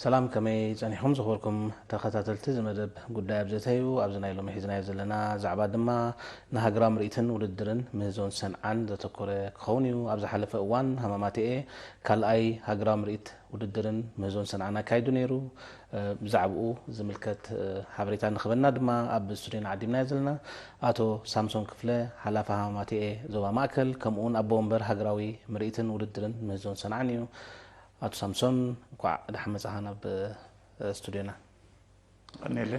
ሰላም፣ ከመይ ጸኒሕኩም ዝኸበርኩም ተኸታተልቲ እዚ መደብ? ጉዳይ ኣብ ዘተ እዩ። ኣብዚ ናይ ሎሚ ሒዝናዮ ዘለና ዛዕባ ድማ ንሃገራዊ ምርኢትን ውድድርን ምህዞን ሰንዓን ዘተኮረ ክኸውን እዩ። ኣብ ዝሓለፈ እዋን ሃማማተኤ ካልኣይ ሃገራዊ ምርኢት ውድድርን ምህዞን ሰንዓን ኣካይዱ ነይሩ። ብዛዕባኡ ዝምልከት ሓበሬታ ንኽበና ድማ ኣብ ስቱድዮና ዓዲምናዮ ዘለና ኣቶ ሳምሶን ክፍለ፣ ሓላፊ ሃማማተኤ ዞባ ማእከል፣ ከምኡውን ኣቦ ወንበር ሃገራዊ ምርኢትን ውድድርን ምህዞን ሰንዓን እዩ። ኣቶ ሳምሶን፣ እንኳዕ ደሓን መጻኻ ናብ ስቱድዮና። ቀኒለ።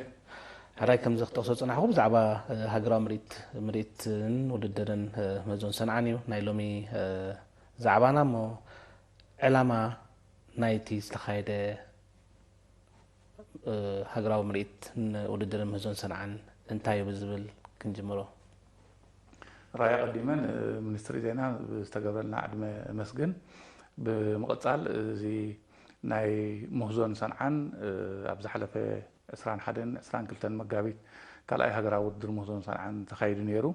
ሕራይ፣ ከምዚ ክጠቕሶ ዝጸናሕኩ ብዛዕባ ሃገራዊ ምርኢት ምርኢትን ውድድርን ምህዞን ሰንዓን እዩ ናይ ሎሚ ዛዕባና። እሞ ዕላማ ናይቲ ዝተኻየደ ሃገራዊ ምርኢት ውድድርን ምህዞን ሰንዓን እንታይ እዩ ብዝብል ክንጅምሮ። ራይ፣ ኣቐዲመ ንሚኒስትሪ ዜና ዝተገብረልና ዕድመ እመስግን። ብምቕጻል፣ እዚ ናይ ምህዞን ሰንዓን ኣብ ዝሓለፈ ዕስራን ሓደን ዕስራን ክልተን መጋቢት ካልኣይ ሃገራዊ ውድድር ምህዞን ሰንዓን ተኻይዱ ነይሩ።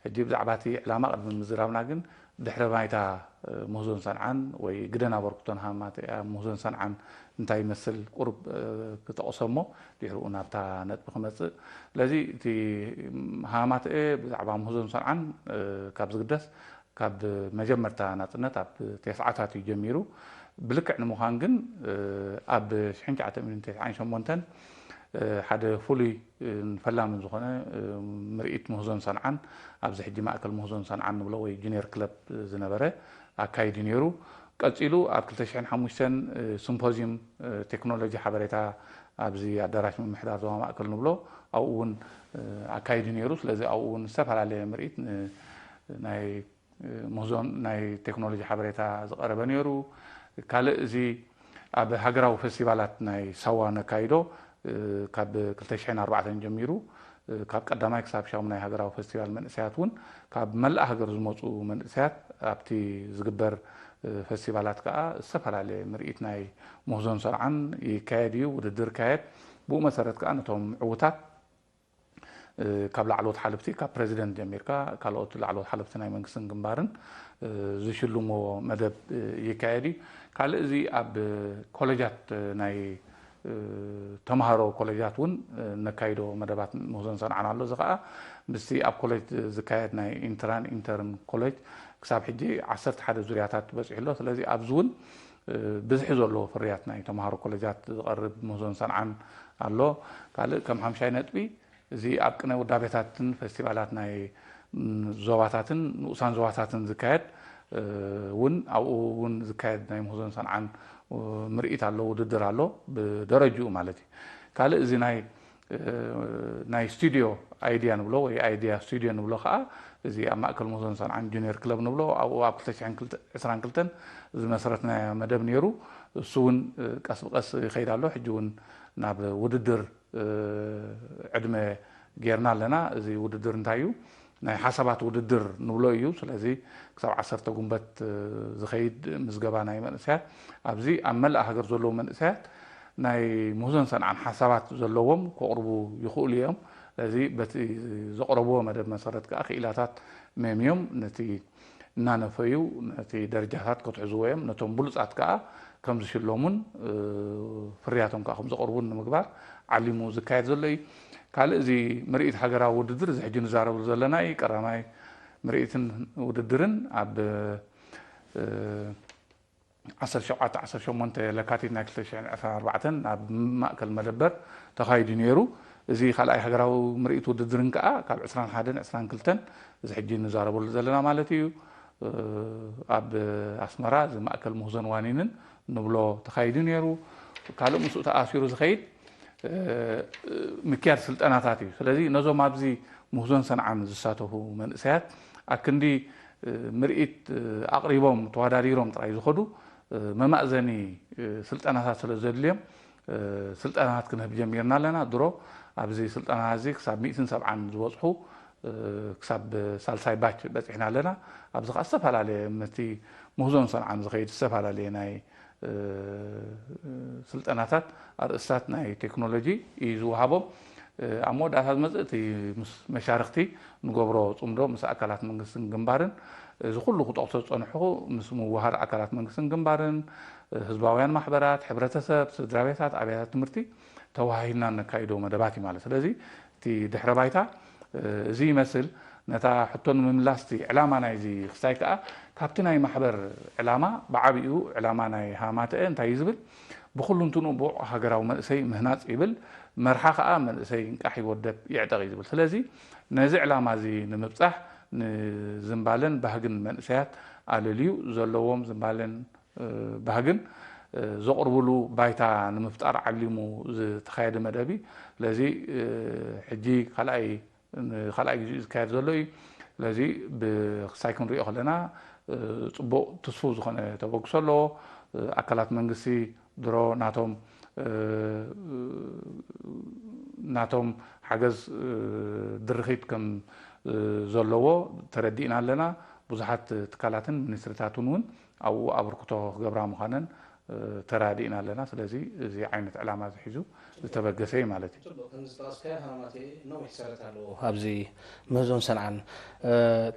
ሕጂ ብዛዕባ እቲ ዕላማ ቅድሚ ምዝራብና ግን ድሕረ ባይታ ምህዞን ሰንዓን ወይ ግደን ኣበርክቶን ሃማማተኤ ኣብ ምህዞን ሰንዓን እንታይ ይመስል ቁሩብ ክጠቕሶ እሞ ድሕሪኡ ናብታ ነጥቢ ክመጽእ። ስለዚ እቲ ሃማማተኤ ብዛዕባ ምህዞን ሰንዓን ካብ ዝግደስ ካብ መጀመርታ ናጽነት ኣብ ተስዓታት እዩ ጀሚሩ። ብልክዕ ንምዃን ግን ኣብ ሽሕን ትሽዓተ ሚእትን ተስዓን ሸሞንተን ሓደ ፍሉይ ፈላምን ዝኾነ ምርኢት ምህዞን ሰንዓን ኣብዚ ሕጂ ማእከል ምህዞን ሰንዓን ንብሎ ወይ ጁኒየር ክለብ ዝነበረ ኣካይዱ ነይሩ። ቀጺሉ ኣብ ክልተ ሽሕን ሓሙሽተን ሲምፖዝዩም ቴክኖሎጂ ሓበሬታ ኣብዚ ኣዳራሽ ምምሕዳር ዞባ ማእከል ንብሎ ኣብኡ እውን ኣካይዱ ነይሩ። ስለዚ ኣብኡ እውን ዝተፈላለየ ምርኢት ናይ ምህዞን ናይ ቴክኖሎጂ ሓበሬታ ዝቐረበ ነይሩ። ካልእ እዚ ኣብ ሃገራዊ ፈስቲቫላት ናይ ሳዋ ነካይዶ ካብ ክልተ ሽሕን ኣርባዕተን ጀሚሩ ካብ ቀዳማይ ክሳብ ሻሙናይ ሃገራዊ ፈስቲቫል መንእሰያት እውን ካብ መላእ ሃገር ዝመፁ መንእሰያት ኣብቲ ዝግበር ፈስቲቫላት ከዓ ዝተፈላለየ ምርኢት ናይ ምህዞን ሰንዓን ይካየድ እዩ፣ ውድድር ይካየድ። ብኡ መሰረት ከዓ ነቶም ዕውታት ካብ ላዕለዎት ሓለፍቲ፣ ካብ ፕረዚደንት ጀሚርካ ካልኦት ላዕለዎት ሓለፍቲ ናይ መንግስትን ግንባርን ዝሽልምዎ መደብ ይካየድ እዩ። ካልእ እዚ ኣብ ኮሌጃት ናይ ተምሃሮ ኮሌጃት እውን ነካይዶ መደባት ምህዞን ሰንዓን ኣሎ። እዚ ከዓ ምስቲ ኣብ ኮሌጅ ዝካየድ ናይ ኢንትራን ኢንተርን ኮሌጅ ክሳብ ሕጂ ዓሰርተ ሓደ ዙርያታት በፂሑ ኣሎ። ስለዚ ኣብዚ እውን ብዝሒ ዘለዎ ፍርያት ናይ ተምሃሮ ኮሌጃት ዝቐርብ ምህዞን ሰንዓን ኣሎ። ካልእ ከም ሓምሻይ ነጥቢ እዚ ኣብ ቅነ ውዳቤታትን ፈስቲቫላት ናይ ዞባታትን ንኡሳን ዞባታትን ዝካየድ እውን ኣብኡ እውን ዝካየድ ናይ ምህዞን ሰንዓን ምርኢት ኣሎ፣ ውድድር ኣሎ ብደረጅኡ ማለት እዩ። ካልእ እዚ ናይ ናይ ስቱዲዮ ኣይድያ ንብሎ ወይ ኣይድያ ስቱዲዮ ንብሎ ከዓ እዚ ኣብ ማእከል ምህዞን ሰንዓን ጁኒየር ክለብ ንብሎ ኣብኡ ኣብ ክልተ ሽሕን ዕስራን ክልተን ዝመስረትናዮ መደብ ነይሩ። እሱ እውን ቀስ ብቀስ ይኸይድ ኣሎ። ሕጂ እውን ናብ ውድድር ዕድመ ጌርና ኣለና። እዚ ውድድር እንታይ እዩ? ናይ ሓሳባት ውድድር ንብሎ እዩ። ስለዚ ክሳብ ዓሰርተ ጉንበት ዝኸይድ ምዝገባ ናይ መንእሰያት ኣብዚ ኣብ መላእ ሃገር ዘለዉ መንእሰያት ናይ ምህዞን ሰንዓን ሓሳባት ዘለዎም ከቕርቡ ይኽእሉ እዮም። ስለዚ በቲ ዘቕረብዎ መደብ መሰረት ከዓ ክኢላታት መምዮም ነቲ እናነፈዩ ነቲ ደረጃታት ከትሕዝዎ እዮም። ነቶም ብሉፃት ከዓ ከም ዝሽለሙን ፍርያቶም ከዓ ከም ዘቕርቡን ንምግባር ዓሊሙ ዝካየድ ዘሎ እዩ። ካልእ እዚ ምርኢት ሃገራዊ ውድድር እዚ ሕጂ ንዛረብሉ ዘለና እዩ። ቀዳማይ ምርኢትን ውድድርን ኣብ ዓሰርተ ሸውዓተ ዓሰርተ ሸሞንተ ለካቲት ናይ ክልተ ሽሕን ዕስራን ኣርባዕተን ኣብ ማእከል መደበር ተኻይዱ ነይሩ። እዚ ካልኣይ ሃገራዊ ምርኢት ውድድርን ከዓ ካብ ዕስራን ሓደን ዕስራን ክልተን እዚ ሕጂ ንዛረበሉ ዘለና ማለት እዩ ኣብ ኣስመራ እዚ ማእከል ምህዞን ዋኒንን ንብሎ ተኻይዱ ነይሩ። ካልእ ምስኡ ተኣሲሩ ዝኸይድ ምክያድ ስልጠናታት እዩ። ስለዚ ነዞም ኣብዚ ምህዞን ሰንዓን ዝሳተፉ መንእሰያት ኣክንዲ ምርኢት ኣቕሪቦም ተወዳዲሮም ጥራይ ዝኸዱ መማእዘኒ ስልጠናታት ስለ ዘድልዮም ስልጠናታት ክንህብ ጀሚርና ኣለና። ድሮ ኣብዚ ስልጠና እዚ ክሳብ ሚእትን ሰብዓን ዝበፅሑ ክሳብ ሳልሳይ ባች በፂሕና ኣለና። ኣብዚ ከዓ ዝተፈላለየ ምስቲ ምህዞን ሰንዓን ዝኸይድ ዝተፈላለየ ናይ ስልጠናታት ኣርእስታት ናይ ቴክኖሎጂ እዩ ዝወሃቦም። ኣብ መወዳእታ ዝመፅእ እቲ ምስ መሻርክቲ ንገብሮ ፅምዶ ምስ ኣካላት መንግስትን ግንባርን፣ እዚ ኩሉ ክጠቕሶ ዝፀንሕኹ ምስ ምውሃድ ኣካላት መንግስትን ግንባርን፣ ህዝባውያን ማሕበራት፣ ሕብረተሰብ፣ ስድራ ቤታት፣ ኣብያተ ትምህርቲ ተወሃሂድና ነካይዶ መደባት እዩ ማለት። ስለዚ እቲ ድሕረ ባይታ እዚ ይመስል። ነታ ሕቶ ንምምላስ እቲ ዕላማ ናይዚ ክስታይ ከኣ ካብቲ ናይ ማሕበር ዕላማ ብዓቢኡ ዕላማ ናይ ሃማተአ እንታይ እዩ ዝብል? ብኹሉ እንትንኡ ብቑዕ ሃገራዊ መንእሰይ ምህናጽ ይብል። መርሓ ከኣ መንእሰይ ይንቃሕ ይወደብ ይዕጠቕ እዩ ዝብል። ስለዚ ነዚ ዕላማ እዚ ንምብጻሕ ንዝምባለን ባህግን መንእሰያት ኣለልዩ ዘለዎም ዝምባለን ባህግን ዘቕርብሉ ባይታ ንምፍጣር ዓሊሙ ዝተኻየደ መደብ እዩ። ስለዚ ሕጂ ካልኣይ ንኻልኣይ ግዜ እዩ ዝካየድ ዘሎ እዩ። ስለዚ ብክሳይ ክንሪኦ ከለና ጽቡቕ ትስፉው ዝኾነ ተበግሶ ኣለዎ። ኣካላት መንግስቲ ድሮ ናቶም ናቶም ሓገዝ ድርኺት ከም ዘለዎ ተረዲእና ኣለና። ብዙሓት ትካላትን ሚኒስትሪታትን እውን ኣብኡ ኣበርክቶ ክገብራ ምዃነን ተራዲእና ኣለና። ስለዚ እዚ ዓይነት ዕላማ እዚ ሒዙ ዝተበገሰ እዩ ማለት እዩ። ጽቡቕ፣ ከም ዝጠቐስካዮ ሃማቴ ነዊሕ ሰረት ኣለዎ ኣብዚ ምህዞን ሰንዓን።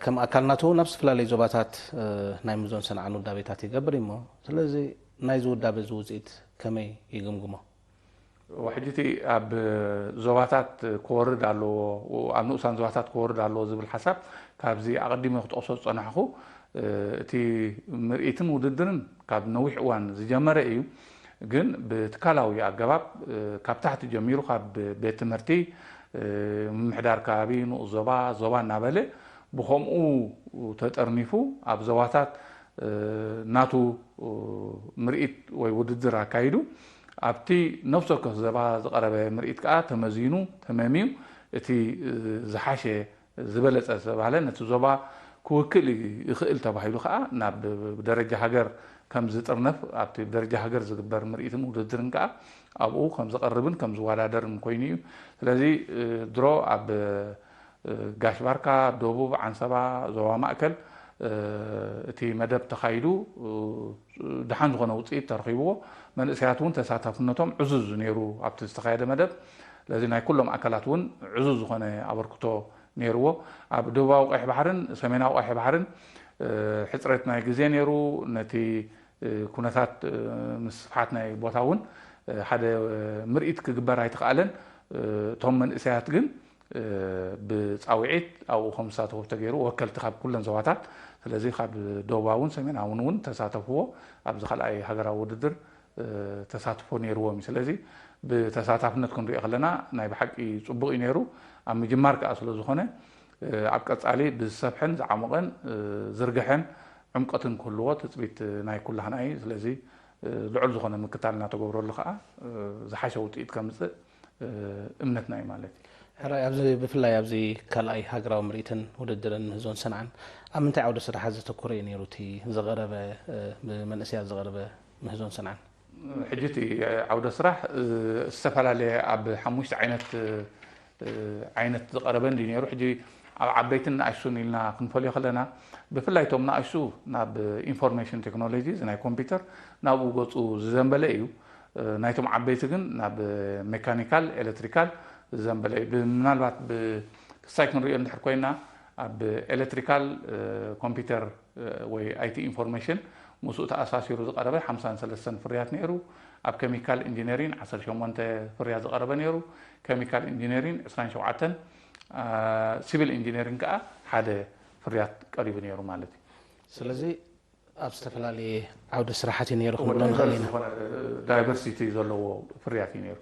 ከም ኣካል ናቱ ናብ ዝተፈላለዩ ዞባታት ናይ ምህዞን ሰንዓን ውዳቤታት ይገብር እሞ፣ ስለዚ ናይዚ ውዳቤ እዚ ውፅኢት ከመይ ይግምግሞ? ሕጂ እቲ ኣብ ዞባታት ክወርድ ኣለዎ፣ ኣብ ንኡሳን ዞባታት ክወርድ ኣለዎ ዝብል ሓሳብ ካብዚ ኣቐዲመ ክጠቕሶ ዝጸናሕኹ፣ እቲ ምርኢትን ውድድርን ካብ ነዊሕ እዋን ዝጀመረ እዩ። ግን ብትካላዊ ኣገባብ ካብ ታሕቲ ጀሚሩ ካብ ቤት ትምህርቲ፣ ምምሕዳር ከባቢ፣ ንኡስ ዞባ፣ ዞባ እናበለ ብኸምኡ ተጠርኒፉ ኣብ ዞባታት ናቱ ምርኢት ወይ ውድድር ኣካይዱ ኣብቲ ነፍሲ ወከፍ ዘባ ዝቐረበ ምርኢት ከኣ ተመዚኑ ተመምዩ እቲ ዝሓሸ ዝበለጸ ዝተባህለ ነቲ ዞባ ክውክል ይኽእል ተባሂሉ ከኣ ናብ ብደረጃ ሃገር ከም ዝጥርነፍ ኣብቲ ብደረጃ ሃገር ዝግበር ምርኢትን ውድድርን ከኣ ኣብኡ ከም ዝቐርብን ከም ዝወዳደርን ኮይኑ እዩ። ስለዚ ድሮ ኣብ ጋሽ ባርካ፣ ደቡብ፣ ዓንሰባ፣ ዞባ ማእከል እቲ መደብ ተኻይዱ ደሓን ዝኾነ ውፅኢት ተረኺብዎ። መንእሰያት እውን ተሳታፍነቶም ዕዙዝ ነይሩ ኣብቲ ዝተኻየደ መደብ። ስለዚ ናይ ኩሎም ኣካላት እውን ዕዙዝ ዝኾነ ኣበርክቶ ነይርዎ። ኣብ ደቡባዊ ቀይሕ ባሕርን ሰሜናዊ ቀይሕ ባሕርን ሕፅረት ናይ ግዜ ነይሩ። ነቲ ኩነታት ምስፍሓት ናይ ቦታ እውን ሓደ ምርኢት ክግበር ኣይተኽኣለን። እቶም መንእሰያት ግን ብፃውዒት ኣብኡ ከም ዝሳተፉ ተገይሩ፣ ወከልቲ ካብ ኩለን ዞባታት። ስለዚ ካብ ደቡባውን ሰሜናውን እውን ተሳተፍዎ ኣብዚ ካልኣይ ሃገራዊ ውድድር ተሳትፎ ነይርዎም እዩ። ስለዚ ብተሳታፍነት ክንሪኦ ከለና ናይ ብሓቂ ፅቡቕ እዩ ነይሩ። ኣብ ምጅማር ከዓ ስለ ዝኾነ ኣብ ቀፃሊ ብዝሰፍሐን ዝዓሞቐን ዝርግሐን ዕምቀትን ክህልዎ ትፅቢት ናይ ኩላህና እዩ። ስለዚ ልዑል ዝኾነ ምክታል እናተገብረሉ ከዓ ዝሓሸ ውፅኢት ከምፅእ እምነትና እዩ ማለት እዩ። ሕራይ፣ ኣብዚ ብፍላይ ኣብዚ ካልኣይ ሃገራዊ ምርኢትን ውድድርን ምህዞን ሰንዓን ኣብ ምንታይ ዓውደ ስራሓት ዘተኮረ እዩ ነይሩ እቲ ዝቐረበ፣ ብመንእሰያት ዝቐረበ ምህዞን ሰንዓን? ሕጂ እቲ ዓውደ ስራሕ ዝተፈላለየ ኣብ ሓሙሽተ ዓይነት ዓይነት ዝቐረበ እንዲ ነይሩ። ሕጂ ኣብ ዓበይትን ንኣሽቱን ኢልና ክንፈልዮ ከለና ብፍላይ እቶም ንኣሽቱ ናብ ኢንፎርሜሽን ቴክኖሎጂ እዚ ናይ ኮምፒውተር ናብኡ ገፁ ዝዘንበለ እዩ። ናይቶም ዓበይቲ ግን ናብ ሜካኒካል ኤሌክትሪካል ዝዘንበለ እዩ። ምናልባት ክሳይ ክንሪኦ እንድሕር ኮይና ኣብ ኤሌክትሪካል ኮምፒውተር ወይ ኣይቲ ኢንፎርሜሽን ምስኡ ተኣሳሲሩ ዝቐረበ ሓምሳን ሰለስተን ፍርያት ነይሩ። ኣብ ኬሚካል ኢንጂነሪን ዓሰርተ ሸሞንተ ፍርያት ዝቐረበ ነይሩ። ኬሚካል ኢንጂነሪን ዕስራን ሸውዓተን፣ ሲቪል ኢንጂነሪን ከዓ ሓደ ፍርያት ቀሪቡ ነይሩ ማለት እዩ። ስለዚ ኣብ ዝተፈላለየ ዓውደ ስራሓት እዩ ነይሩ ክንብሎ ንኽእል ኢና። ዳይቨርሲቲ ዘለዎ ፍርያት እዩ ነይሩ።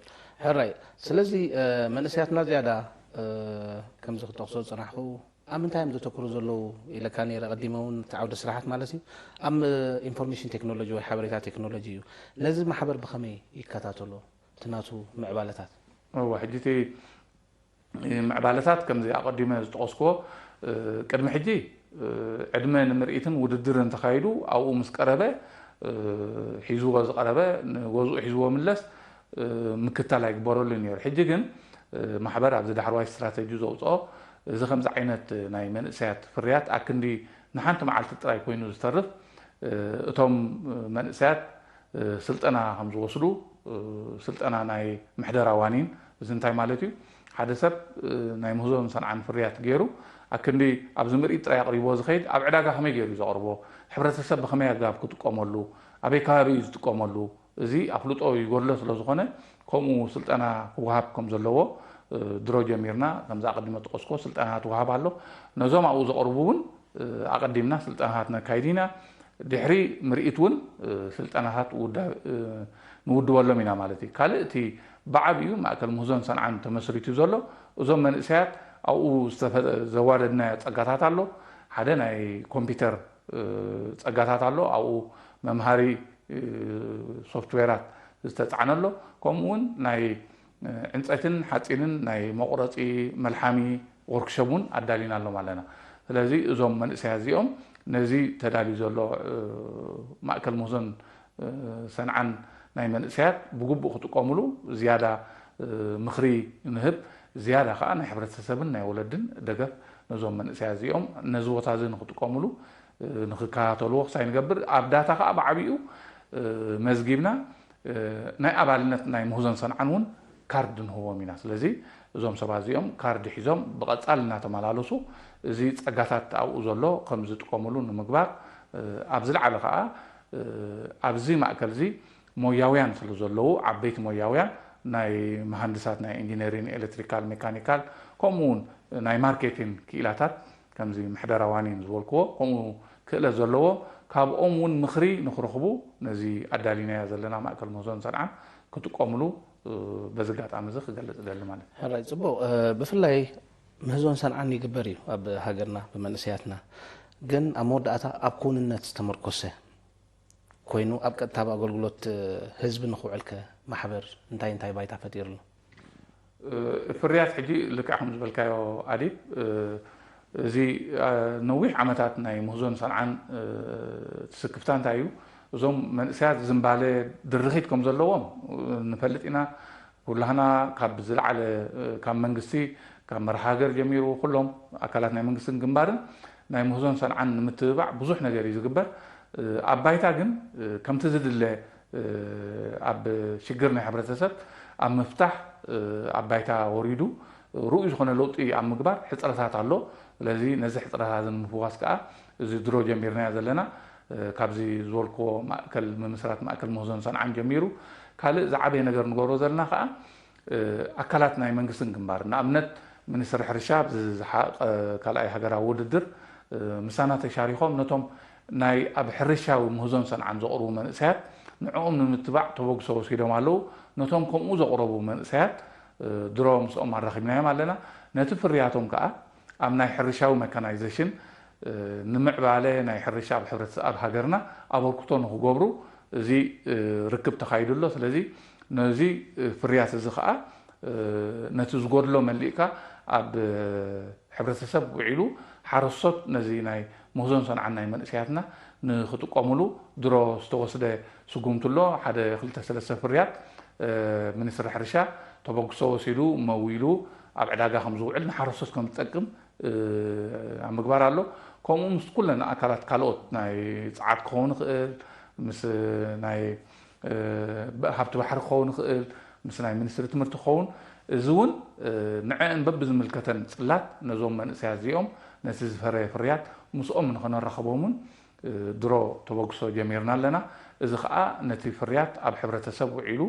ሕራይ። ስለዚ መንእሰያትና ዝያዳ ከምዚ ክጠቕሶ ዝፅናሕኹ ኣብ ምንታይ እዮም ዘተኩሩ ዘለዉ ኢለካ ነይረ ቀዲመ እውን እቲ ዓውደ ስራሓት ማለት እዩ ኣብ ኢንፎርሜሽን ቴክኖሎጂ ወይ ሓበሬታ ቴክኖሎጂ እዩ። ነዚ ማሕበር ብኸመይ ይከታተሎ እቲ ናቱ ምዕባለታት? እወ ሕጂ እቲ ምዕባለታት ከምዚ ኣቐዲመ ዝጠቐስክዎ ቅድሚ ሕጂ ዕድመ ንምርኢትን ውድድርን ተኻይዱ ኣብኡ ምስ ቀረበ ሒዝዎ ዝቐረበ ንገዝኡ ሒዝዎ ምለስ ምክታል ኣይግበረሉን ነይሩ። ሕጂ ግን ማሕበር ኣብዚ ዳሕረዋይ ስትራተጂ ዘውፅኦ እዚ ከምዚ ዓይነት ናይ መንእሰያት ፍርያት ኣክንዲ ንሓንቲ መዓልቲ ጥራይ ኮይኑ ዝተርፍ እቶም መንእሰያት ስልጠና ከም ዝወስዱ ስልጠና ናይ ምሕደራ ዋኒን እዚ እንታይ ማለት እዩ? ሓደ ሰብ ናይ ምህዞን ሰንዓን ፍርያት ገይሩ ኣክንዲ ኣብዚ ምርኢት ጥራይ ኣቕሪቦ ዝኸይድ ኣብ ዕዳጋ ከመይ ገይሩ እዩ ዘቕርቦ? ሕብረተሰብ ብኸመይ ኣገባብ ክጥቀመሉ? ኣበይ ከባቢ እዩ ዝጥቀመሉ? እዚ ኣፍልጦ ይጎድሎ ስለ ዝኾነ ከምኡ ስልጠና ክወሃብ ከም ዘለዎ ድሮ ጀሚርና። ከምዚ ኣቐዲመ ጠቐስኮ ስልጠና ትወሃብ ኣሎ። ነዞም ኣብኡ ዘቕርቡ እውን ኣቐዲምና ስልጠናታት ነካይድ ኢና። ድሕሪ ምርኢት እውን ስልጠናታት ንውድበሎም ኢና ማለት እዩ። ካልእ እቲ ብዓብዩ ማእከል ምህዞን ሰንዓን ተመስሪቱ ዘሎ እዞም መንእሰያት ኣብኡ ዘዋደድናዮ ጸጋታት ኣሎ። ሓደ ናይ ኮምፒውተር ጸጋታት ኣሎ። ኣብኡ መምሃሪ ሶፍትዌራት ዝተጻዕነ ኣሎ። ከምኡ እውን ናይ ዕንፀይትን ሓፂንን ናይ መቑረፂ መልሓሚ ወርክሾፕ እውን ኣዳሊናሎም ኣለና። ስለዚ እዞም መንእሰያት እዚኦም ነዚ ተዳልዩ ዘሎ ማእከል ምህዞን ሰንዓን ናይ መንእሰያት ብግቡእ ክጥቀምሉ ዝያዳ ምኽሪ ንህብ። ዝያዳ ከዓ ናይ ሕብረተሰብን ናይ ወለድን ደገፍ ነዞም መንእሰያት እዚኦም ነዚ ቦታ እዚ ንክጥቀምሉ ንክከታተልዎ ክሳይ ንገብር። ኣብ ዳታ ከዓ ብዓብኡ መዝጊብና ናይ ኣባልነት ናይ ምህዞን ሰንዓን እውን ካርድ ንህቦም ኢና። ስለዚ እዞም ሰባት እዚኦም ካርድ ሒዞም ብቐጻል እናተመላለሱ እዚ ጸጋታት ኣብኡ ዘሎ ከም ዝጥቀምሉ ንምግባር፣ ኣብ ዝለዓለ ከዓ ኣብዚ ማእከል እዚ ሞያውያን ስለ ዘለዉ ዓበይቲ ሞያውያን ናይ መሃንድሳት ናይ ኢንጂነሪን፣ ኤሌክትሪካል፣ ሜካኒካል ከምኡ እውን ናይ ማርኬቲን ክኢላታት ከምዚ ምሕደራ ዋኒን ዝበልክዎ ከምኡ ክእለት ዘለዎ ካብኦም እውን ምኽሪ ንክረኽቡ ነዚ ኣዳሊናዮ ዘለና ማእከል ምህዞን ሰንዓን ክጥቀምሉ በዚ ኣጋጣሚ እዚ ክገልጽ እደሊ ማለት እዩ። ሕራይ ጽቡቕ። ብፍላይ ምህዞን ሰንዓን ይግበር እዩ ኣብ ሃገርና ብመንእሰያትና። ግን ኣብ መወዳእታ ኣብ ክውንነት ዝተመርኮሰ ኮይኑ ኣብ ቀጥታ ኣብ ኣገልግሎት ህዝቢ ንክውዕልከ ማሕበር እንታይ እንታይ ባይታ ፈጢርሉ? ፍርያት ሕጂ ልክዕ ከም ዝበልካዮ ኣዲብ፣ እዚ ነዊሕ ዓመታት ናይ ምህዞን ሰንዓን ስክፍታ እንታይ እዩ? እዞም መንእሰያት ዝንባለ ድርኺት ከም ዘለዎም ንፈልጥ ኢና። ኩላህና ካብ ዝለዓለ ካብ መንግስቲ ካብ መርሃ ሃገር ጀሚሩ ኩሎም ኣካላት ናይ መንግስትን ግንባርን ናይ ምህዞን ሰንዓን ንምትብባዕ ብዙሕ ነገር እዩ ዝግበር። ኣብ ባይታ ግን ከምቲ ዝድለ ኣብ ሽግር ናይ ሕብረተሰብ ኣብ ምፍታሕ ኣብ ባይታ ወሪዱ ርኡይ ዝኾነ ለውጢ ኣብ ምግባር ሕፅረታት ኣሎ። ስለዚ ነዚ ሕፅረታት ንምፍዋስ ከዓ እዚ ድሮ ጀሚርናዮ ዘለና ካብዚ ዝበልክዎ ማእከል ምምስራት ማእከል ምህዞን ሰንዓን ጀሚሩ ካልእ ዝዓበየ ነገር ንገብሮ ዘለና ከዓ ኣካላት ናይ መንግስትን ግንባር ንኣብነት ሚኒስትሪ ሕርሻ ካልኣይ ሃገራዊ ውድድር ምሳና ተሻሪኾም ነቶም ናይ ኣብ ሕርሻዊ ምህዞን ሰንዓን ዘቕርቡ መንእሰያት ንዕኦም ንምትባዕ ተበግሶ ወሲዶም ኣለዉ። ነቶም ከምኡ ዘቕረቡ መንእሰያት ድሮ ምስኦም ኣራኺብናዮም ኣለና። ነቲ ፍርያቶም ከዓ ኣብ ናይ ሕርሻዊ መካናይዜሽን ንምዕባለ ናይ ሕርሻ ኣብ ሕብረተሰብ ኣብ ሃገርና ኣበርክቶ ንክገብሩ እዚ ርክብ ተኻይዱ ኣሎ። ስለዚ ነዚ ፍርያት እዚ ከዓ ነቲ ዝጎድሎ መሊእካ ኣብ ሕብረተሰብ ውዒሉ ሓረስቶት ነዚ ናይ ምህዞን ሰንዓን ናይ መንእሰያትና ንክጥቀምሉ ድሮ ዝተወስደ ስጉምቲ ኣሎ። ሓደ ክልተ ሰለስተ ፍርያት ሚኒስትሪ ሕርሻ ተበግሶ ወሲዱ መዊሉ ኣብ ዕዳጋ ከም ዝውዕል ንሓረስቶት ከም ዝጠቅም ኣብ ምግባር ኣሎ። ከምኡ ምስ ኩለን ኣካላት ካልኦት ናይ ጸዓት ክኸውን ይኽእል፣ ምስ ናይ ሃብቲ ባሕሪ ክኸውን ይኽእል፣ ምስ ናይ ሚኒስትሪ ትምህርቲ ክኸውን፣ እዚ እውን ንዐአን በብዝምልከተን ጽላት ነዞም መንእሰያት እዚኦም ነቲ ዝፈረየ ፍርያት ምስኦም ንኸነራኽቦምን ድሮ ተበግሶ ጀሚርና ኣለና። እዚ ኸኣ ነቲ ፍርያት ኣብ ሕብረተሰብ ውዒሉ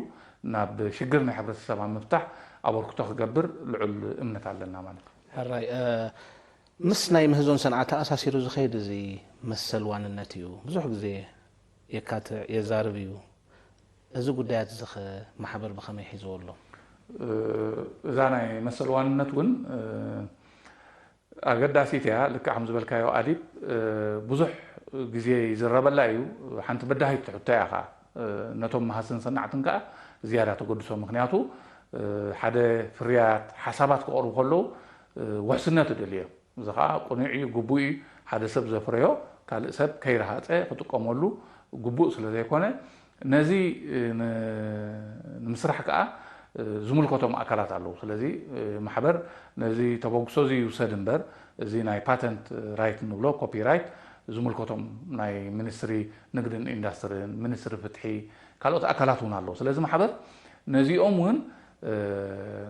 ናብ ሽግር ናይ ሕብረተሰብ ኣብ ምፍታሕ ኣበርክቶ ክገብር ልዑል እምነት ኣለና ማለት እዩ። ሕራይ፣ እ፣ ምስ ናይ ምህዞን ሰንዓ ተኣሳሲሩ ዝኸይድ እዚ መሰል ዋንነት እዩ። ብዙሕ ግዜ የካትዕ፣ የዛርብ እዩ። እዚ ጉዳያት እዚ ኸ ማሕበር ብኸመይ ሒዝዎ ኣሎ? እ፣ እዛ ናይ መሰል ዋንነት እውን፣ እ፣ ኣገዳሲት እያ። ልክዕ ከም ዝበልካዮ ኣዲብ፣ እ፣ ብዙሕ ግዜ ይዝረበላ እዩ። ሓንቲ በዳሂት ሕቶ እያ ኸዓ። እ፣ ነቶም መሃዝትን ሰናዕትን ከኣ ዝያዳ ተገድሶ። ምኽንያቱ፣ እ፣ ሓደ ፍርያት ሓሳባት ክቐርቡ ከለዉ፣ እ፣ ውሕስነት ይደልዩ እዮም። እዚ ኸዓ ቅኑዕ እዩ፣ ግቡእ እዩ። ሓደ ሰብ ዘፍረዮ ካልእ ሰብ ከይረሃጸ ክጥቀመሉ ግቡእ ስለ ዘይኮነ፣ ነዚ፣ እ፣ ን-፣ ንምስራሕ ከኣ፣ እ፣ ዝምልከቶም ኣካላት ኣለዉ። ስለዚ፣ እ፣ ማሕበር ነዚ ተበግሶ እዚ ይውሰድ እምበር፣ እዚ ናይ ፓተንት ራይት እንብሎ፣ ኮፒ ራይት፣ ዝምልከቶም ናይ ሚኒስትሪ ንግድን ኢንዳስትሪን፣ ሚኒስትሪ ፍትሒ፣ ካልኦት ኣካላት እውን ኣለዉ። ስለዚ ማሕበር ነዚኦም እውን፣ እ፣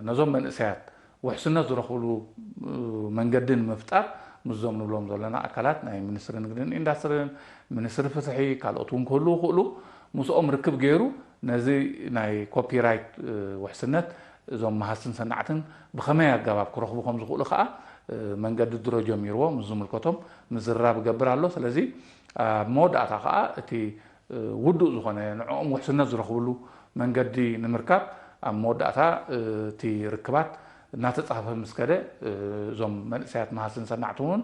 ነዞም መንእሰያት ውሕስነት ዝረኽብሉ መንገዲ ንምፍጣር ምስዞም ንብሎም ዘለና ኣካላት ናይ ሚኒስትሪ ንግድን ኢንዳስትሪን፣ ሚኒስትሪ ፍትሒ፣ ካልኦት እውን ክህልዉ ይኽእሉ። ምስኦም ርክብ ገይሩ ነዚ ናይ ኮፒራይት ውሕስነት እዞም መሃዝትን ሰናዕትን ብኸመይ ኣገባብ ክረኽቡ ከም ዝኽእሉ ከዓ መንገዲ ድሮ ጀሚርዎ ምስ ዝምልከቶም ምዝራብ ይገብር ኣሎ። ስለዚ ኣብ መወዳእታ ከዓ እቲ ውዱእ ዝኾነ ንዕኦም ውሕስነት ዝረኽብሉ መንገዲ ንምርካብ ኣብ መወዳእታ እቲ ርክባት እናተጻፈፈ ምስ ከደ እዞም መንእሰያት መሃዝትን ሰናዕትን እውን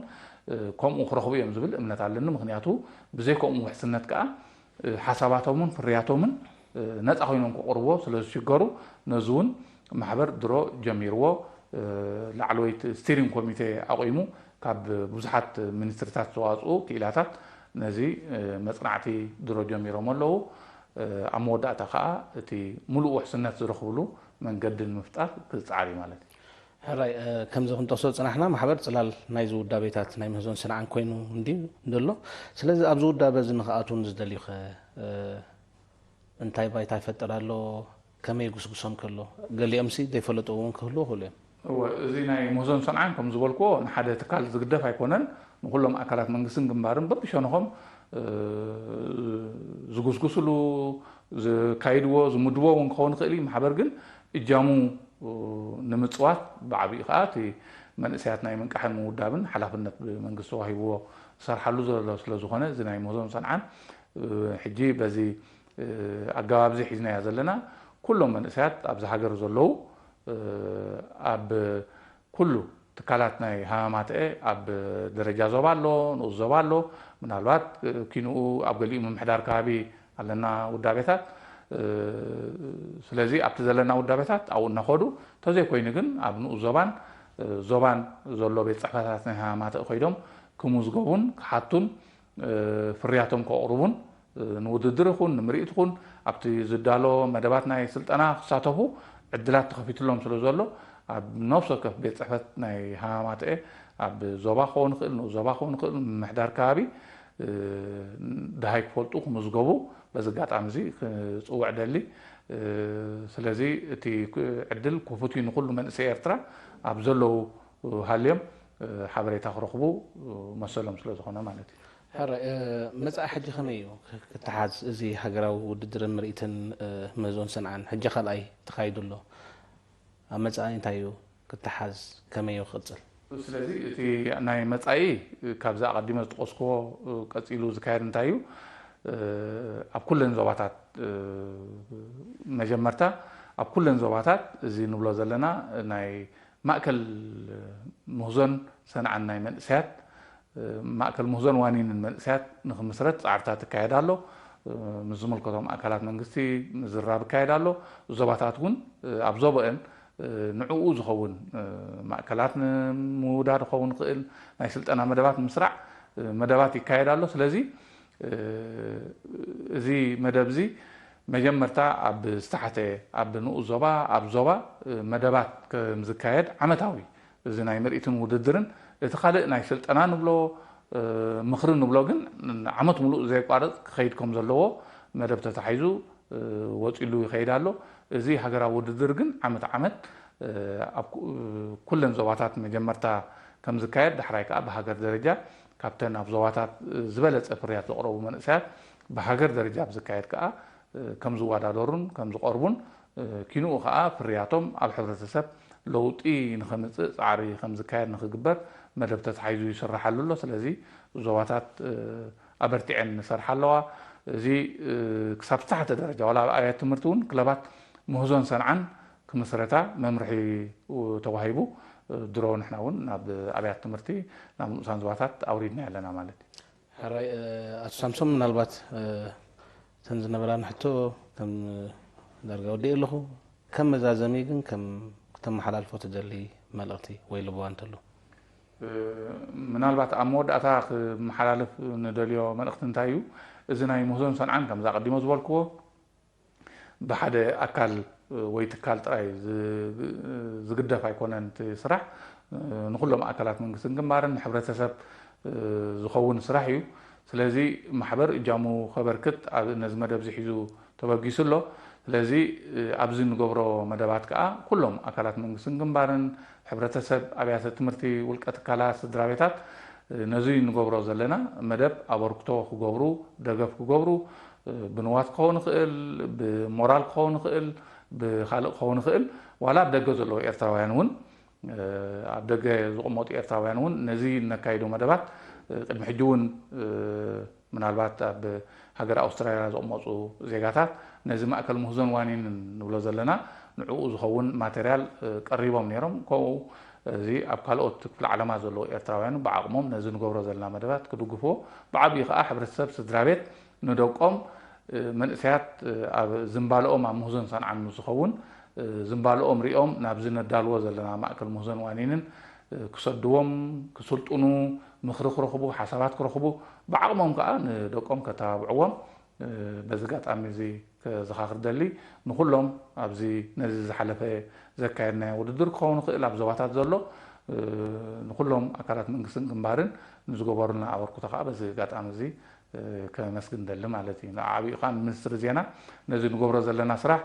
ከምኡ ክረኽቡ እዮም ዝብል እምነት ኣለኒ። ምኽንያቱ ብዘይ ከምኡ ውሕስነት ከዓ ሓሳባቶምን ፍርያቶምን ነፃ ኮይኖም ክቕርቦ ስለ ዝሽገሩ ነዚ እውን ማሕበር ድሮ ጀሚርዎ ላዕለወይቲ ስቲሪንግ ኮሚቴ ኣቑሙ ካብ ብዙሓት ሚኒስትሪታት ዝተዋፅኡ ክኢላታት ነዚ መፅናዕቲ ድሮ ጀሚሮም ኣለዉ። ኣብ መወዳእታ ከዓ እቲ ሙሉእ ውሕስነት ዝረኽብሉ መንገዲ ንምፍጣር ክፀዓር እዩ ማለት እዩ። ሕራይ ከምዚ ክንጠቅሶ ዝፅናሕና ማሕበር ፅላል ናይ ዝውዳቤታት ናይ ምህዞን ሰንዓን ኮይኑ እንድዩ ዘሎ። ስለዚ ኣብዚ ውዳበ እዚ ንክኣትው ንዝደልዩኸ እንታይ ባይታ ይፈጥር ኣሎ? ከመይ ይጉስጉሶም ከሎ? ገሊኦምሲ ዘይፈለጡ እውን ክህልዉ ይኽእሉ እዮም። እወ፣ እዚ ናይ ምህዞን ሰንዓን ከም ዝበልክዎ ንሓደ ትካል ዝግደፍ ኣይኮነን፣ ንኩሎም ኣካላት መንግስትን ግንባርን በብሸነኾም ዝጉስጉስሉ ዝካይድዎ ዝምድቦ እውን ክኸውን ይኽእል እዩ። ማሕበር ግን እጃሙ ንምፅዋት ብዓብኡ ከዓ እቲ መንእሰያት ናይ ምንቃሕን ምውዳብን ሓላፍነት ብመንግስቲ ተዋሂብዎ ዝሰርሓሉ ዘሎ ስለ ዝኾነ እዚ ናይ ምህዞን ሰንዓን ሕጂ በዚ ኣገባብ እዚ ሒዝናዮ ዘለና ኩሎም መንእሰያት ኣብዚ ሃገር ዘለዉ ኣብ ኩሉ ትካላት ናይ ሃማማተኤ ኣብ ደረጃ ዞባ ኣሎ፣ ንኡስ ዞባ ኣሎ። ምናልባት ኪንኡ ኣብ ገሊኡ ምምሕዳር ከባቢ ኣለና ውዳቤታት። ስለዚ ኣብቲ ዘለና ውዳቤታት ኣብኡ እናኸዱ፣ ተዘይኮይኑ ግን ኣብ ንኡስ ዞባን ዞባን ዘሎ ቤት ፅሕፈታት ናይ ሃማማተኤ ከይዶም ክምዝገቡን ክሓቱን ፍርያቶም ከቕርቡን ንውድድር ይኹን ንምርኢት ይኹን ኣብቲ ዝዳሎ መደባት ናይ ስልጠና ክሳተፉ ዕድላት ተኸፊትሎም ስለ ዘሎ ኣብ ነፍሲ ወከፍ ቤት ፅሕፈት ናይ ሃማማተኤ ኣብ ዞባ ክኸውን ይኽእል፣ ንኡስ ዞባ ክኸውን ይኽእል፣ ምምሕዳር ከባቢ ደሃይ ክፈልጡ ክምዝገቡ በዚ ኣጋጣሚ እዚ ክፅውዕ ደሊ። ስለዚ እቲ ዕድል ክፉት እዩ ንኩሉ መንእሰይ ኤርትራ ኣብ ዘለዉ ሃልዮም ሓበሬታ ክረኽቡ መሰሎም ስለ ዝኾነ ማለት እዩ። ሕራይ መጻኢ ሕጂ ከመይ እዩ ክተሓዝ እዚ ሃገራዊ ውድድርን ምርኢትን ምህዞን ሰንዓን ሕጂ ካልኣይ ተኻይዱ ኣሎ። ኣብ መጻኢ እንታይ እዩ ክተሓዝ ከመይ እዩ ክቕጽል? ስለዚ እቲ ናይ መጻኢ ካብዚ ኣቐዲመ ዝጠቐስክዎ ቀጺሉ ዝካየድ እንታይ እዩ ኣብ ኩለን ዞባታት መጀመርታ ኣብ ኩለን ዞባታት እዚ ንብሎ ዘለና ናይ ማእከል ምህዞን ሰንዓን ናይ መንእሰያት ማእከል ምህዞን ዋኒንን መንእሰያት ንክምስረት ጻዕርታት ይካየድ ኣሎ። ምስ ዝምልከቶም ኣካላት መንግስቲ ምዝራብ ይካየድ ኣሎ። ዞባታት እውን ኣብ ዞባአን ንዕኡ ዝኸውን ማእከላት ንምውዳድ ክኸውን ይኽእል ናይ ስልጠና መደባት ምስራዕ መደባት ይካየድ ኣሎ። ስለዚ እዚ መደብ እዚ መጀመርታ ኣብ ዝተሓተ ኣብ ንኡስ ዞባ ኣብ ዞባ መደባት ከም ዝካየድ ዓመታዊ እዚ ናይ ምርኢትን ውድድርን እቲ ካልእ ናይ ስልጠና ንብሎ ምኽሪ ንብሎ ግን ዓመት ሙሉእ ዘየቋርፅ ክኸይድ ከም ዘለዎ መደብ ተታሒዙ ወፂሉ ይኸይድ ኣሎ። እዚ ሃገራዊ ውድድር ግን ዓመት ዓመት ኣብ ኩለን ዞባታት መጀመርታ ከም ዝካየድ ዳሕራይ ከዓ ብሃገር ደረጃ ካብተን ኣብ ዞባታት ዝበለፀ ፍርያት ዘቕረቡ መንእሰያት ብሃገር ደረጃ ኣብ ዝካየድ ከዓ ከም ዝወዳደሩን ከም ዝቐርቡን ኪንኡ ከዓ ፍርያቶም ኣብ ሕብረተሰብ ለውጢ ንኸምፅእ ፃዕሪ ከም ዝካየድ ንክግበር መደብ ተታሒዙ ይስርሓሉ ኣሎ። ስለዚ ዞባታት ኣበርቲዐን ንሰርሓ ኣለዋ። እዚ ክሳብ ዝተሓተ ደረጃ ዋላ ኣብ ኣብያት ትምህርቲ እውን ክለባት ምህዞን ሰንዓን ክምስረታ መምርሒ ተዋሂቡ ድሮ ንሕና እውን ናብ ኣብያት ትምህርቲ ናብ ንኡሳን ዞባታት ኣውሪድና ኣለና ማለት እዩ። ሕራይ ኣቶ ሳምሶም ምናልባት እተን ዝነበራን ሕቶ ከም ዳርጋ ወዲእ ኣለኹ ከም መዛዘሚ ግን ከም ክተመሓላልፎ ትደሊ መልእኽቲ ወይ ልቦዋ እንተሎ? ምናልባት ኣብ መወዳእታ ክመሓላልፍ ንደልዮ መልእኽቲ እንታይ እዩ? እዚ ናይ ምህዞን ሰንዓን ከምዛ ቀዲሞ ዝበልክዎ ብሓደ ኣካል ወይ ትካል ጥራይ ዝግደፍ ኣይኮነን እቲ ስራሕ ንኩሎም ኣካላት መንግስትን ግንባርን ንሕብረተሰብ ዝኸውን ስራሕ እዩ። ስለዚ ማሕበር እጃሙ ከበርክት ነዚ መደብ እዚ ሒዙ ተበጊሱ ኣሎ። ስለዚ ኣብዚ ንገብሮ መደባት ከዓ ኩሎም ኣካላት መንግስትን ግንባርን፣ ሕብረተሰብ፣ ኣብያተ ትምህርቲ፣ ውልቀ ትካላት፣ ስድራ ቤታት ነዚ ንገብሮ ዘለና መደብ ኣበርክቶ ክገብሩ፣ ደገፍ ክገብሩ፣ ብንዋት ክኸውን ይኽእል፣ ብሞራል ክኸውን ይኽእል፣ ብካልእ ክኸውን ይኽእል፣ ዋላ ኣብ ደገ ዘለዉ ኤርትራውያን እውን ኣብ ደገ ዝቕመጡ ኤርትራውያን እውን ነዚ እነካይዶ መደባት ቅድሚ ሕጂ እውን ምናልባት ኣብ ሃገር ኣውስትራልያ ዝቕመጡ ዜጋታት ነዚ ማእከል ምህዞን ዋኒንን ንብሎ ዘለና ንዕኡ ዝኸውን ማተርያል ቀሪቦም ነይሮም። ከምኡ እዚ ኣብ ካልኦት ክፍለ ዓለማ ዘለዉ ኤርትራውያን ብዓቕሞም ነዚ ንገብሮ ዘለና መደባት ክድግፍዎ፣ ብዓብዩ ከዓ ሕብረተሰብ ስድራ ቤት ንደቆም መንእሰያት ኣብ ዝንባልኦም ኣብ ምህዞን ሰንዓም ዝኸውን ዝንባልኦም ሪኦም ናብዚ ነዳልዎ ዘለና ማእከል ምህዞን ዋኒንን ክሰድዎም፣ ክስልጥኑ፣ ምኽሪ ክረኽቡ፣ ሓሳባት ክረኽቡ፣ ብዓቕሞም ከዓ ንደቆም ከተባብዕዎም በዚ ኣጋጣሚ እዚ ከዘኻኽር ደሊ። ንኹሎም ኣብዚ ነዚ ዝሓለፈ ዘካየድናዮ ውድድር ክኸውን ይኽእል ኣብ ዞባታት ዘሎ ንኹሎም ኣካላት መንግስትን ግንባርን ንዝገበሩልና ኣበርክቶ ከዓ በዚ ኣጋጣሚ እዚ ከመስግን ደሊ ማለት እዩ። ንዓቢኡ ከዓ ንሚኒስትሪ ዜና ነዚ ንገብሮ ዘለና ስራሕ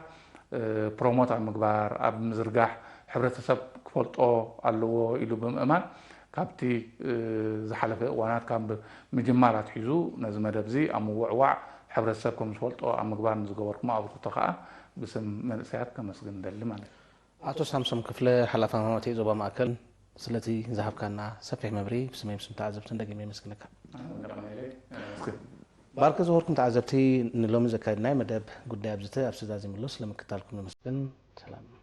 ፕሮሞት ኣብ ምግባር፣ ኣብ ምዝርጋሕ፣ ሕብረተሰብ ክፈልጦ ኣለዎ ኢሉ ብምእማን ካብቲ ዝሓለፈ እዋናት ካብ ምጅማር ኣትሒዙ ነዚ መደብ እዚ ኣብ ምውዕዋዕ፣ ሕብረተሰብ ከም ዝፈልጦ ኣብ ምግባር ንዝገበርኩም ኣበርክቶ ከዓ ብስም መንእሰያት ከመስግን ደሊ ማለት እዩ። ኣቶ ሳምሶም ክፍለ፣ ሓላፊ መማወቲ ዞባ ማእከል፣ ስለቲ ዝሃብካና ሰፊሕ መብርሂ ብስመይ ብስም ተዓዘብትን ደጊመ የመስግነካ። ባርክ ዝኸበርኩም ተዓዘብቲ፣ ንሎሚ ዘካየድናዮ መደብ ጉዳይ ኣብዝተ ኣብዚ ዛዚምሉ፣ ስለምክታልኩም ነመስግን። ሰላም።